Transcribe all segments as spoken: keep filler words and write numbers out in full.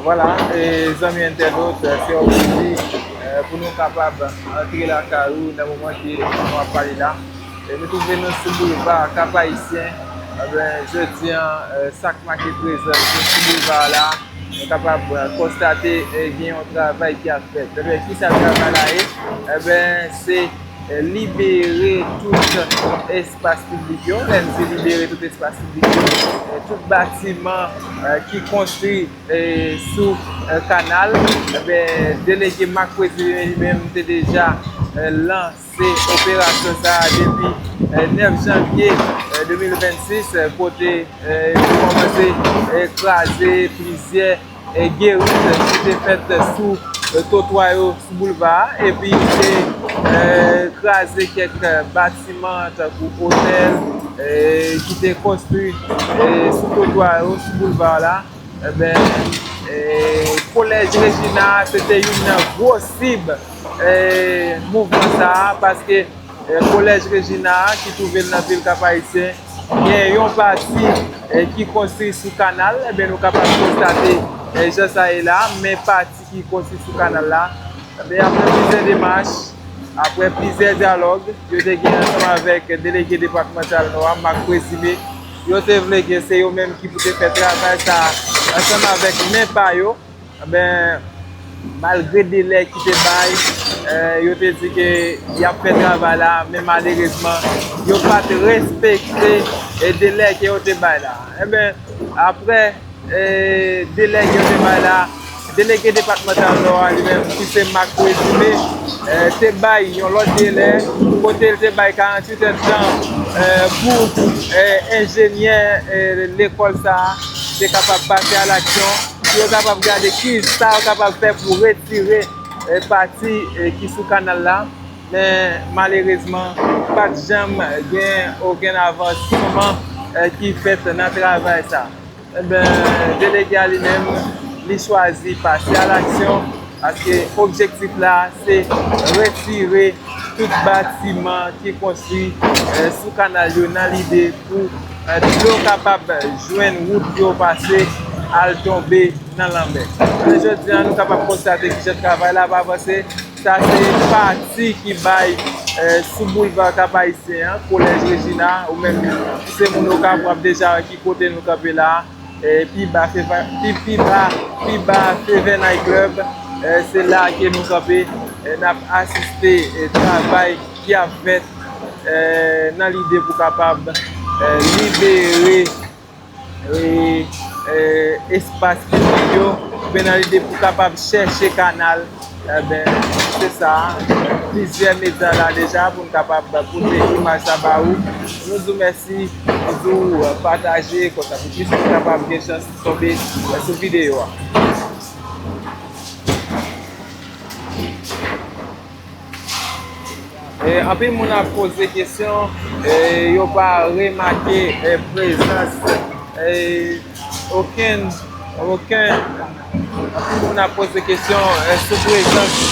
Vwala, e, zanmi entènot, se yon plezi, e, pou nou kapab antre lakay ou nan moman ke nou ap pale la. E nou twouve nou sou boulva Kap Ayisyen. Ebyen, jodi a, e, sa k make prezans nou sou boulva a la, nou kapab, e, konstate, e, gen yon travay ki ap fèt. Ebyen, kisa travay la ye? Ebyen, se, e, libere tout espas piblik yo. Lè n di libere tout espas piblik yo, e, tout batiman, e, ki konstwi, e, sou, e, kanal. Ebyen, delege Marc Présimé li menm te deja, e, lanse operasyon sa a depi, e, nèf janvye, e, de mil vennsis, e, kote, e, yo kòmanse, e, kraze plizyè, e, gerit ki te fèt sou, e, twotwa yo sou boulva a, epi te, e, kraze kèk, e, batiman tankou otèl, e, ki te konstwi, e, sou twotwa yo sou boulva la. Ebyen, e, Kolèj Rejina se te youn nan gwo sib, e, mouvman sa a, paske, e, Kolèj Rejina a, ki twouve l nan vil Kap Ayisyen, gen yon pati, e, ki konstwi sou kanal. Ebyen, nou kapab konstate, e, jan sa ye la, men pati ki konstwi sou kanal la. Ebyen, apre plizyè demach, apre plizyè dyalòg, yo te gen ansanm avèk delege depatmantal Nò a, Marc Présimé, yo te vle ke se yo menm ki pou te fè travay sa a ansanm avèk men pa yo. Ebyen, malgre delè ki te bay, e, yo te di ke y ap fè travay la, men malerezman, yo pa t respekte, e, delè ke yo te bay la. Ebyen, apre, e, delè ke yo te bay la, delege depatmantal Nò a li menm, ki se Marc Présimé, e, te bay yon lòt delè, kote l te bay karanntuit èdtan, e, pou, e, enjenyè, e, lekòl sa a te kapab pase alaksyon, pou yo kapab gade kisa yo kapab fè pou retire, e, pati, e, ki sou kanal la. Men malerezman, pa t janm gen okenn avansman, e, ki fèt nan travay sa. Ebyen, delege a li menm, li chwazi pase alaksyon, paske objektif la, se retire tout batiman ki konstwi, e, sou kanal yo nan lide pou, e, dlo kapab jwenn wout yo pase al tonbe nan lanmè. Ebyen, jodi a, nou kapab konstate kijan travay la ap avanse. Sa se pati ki bay, e, sou boulva Kap Ayisyen an, Kolèj Rejina, ou menm si se moun Okap, w ap deja wè ki kote nou kanpe la a. E, pi ba Feva-, pi, pi ba, pi ba Fevè Night Club, e, se la ke nou kanpe, e, n ap asiste, e, travay ki ap fèt, e, nan lide pou kapab, e, libere, e, e, espas piblik yo, oubyen nan lide pou kapab chèche kanal. Ebyen, se sa, plizyè medya la deja pou n kapab pote imaj sa ba ou. Nou di w mèsi, nou di w pataje, konsa pou plis moun kapab gen chans tonbe sou videyo a. E, anpil moun ap poze kesyon, e, yo pa remake, e, prezans, e, okenn, okenn, anpil moun ap poze kesyon, e, sou prezans,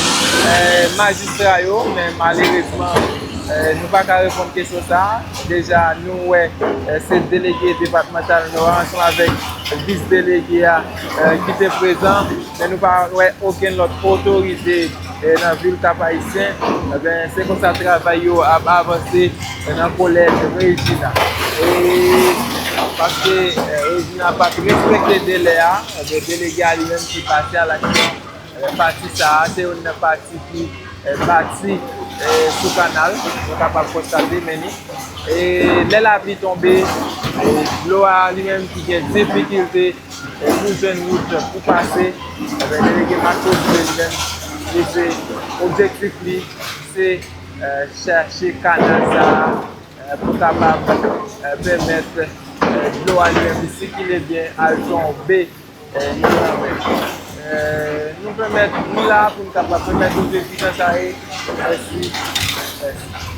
e, majistra yo, men malerezman, e, nou pa ka reponn kesyon sa a. Deja, nou wè, e, se delege depatmantal Nò a ansanm avèk vis delege a, e, ki te prezan. Men nou pa wè okenn lòt otorite, e, nan vil Kap Ayisyen. Ebyen, se konsa travay yo ap avanse, e, nan kolèj Rejina. E paske, e, Rejina pa t respekte delè a, ebyen, delege a li menm ki pase alaksyon. E, pati sa a, se youn nan pati ki, e, bati, e, sou kanal, nou kapab konstate, men ni. E lè lapli tonbe, e, dlo a li menm ki gen difikilte, e, pou jwenn wout pou pase, ebyen, delege Marc Présimé li menm, li se objektif li, se, e, chache kanal sa a, e, pou kapab, e, pèmèt, e, dlo a li menm li sikile byen, al tonbe, e, nan lanmè. E, nou pèmèt, nou la pou nou kapab pèmèt nou vin sa e, mèsi. Mèsi.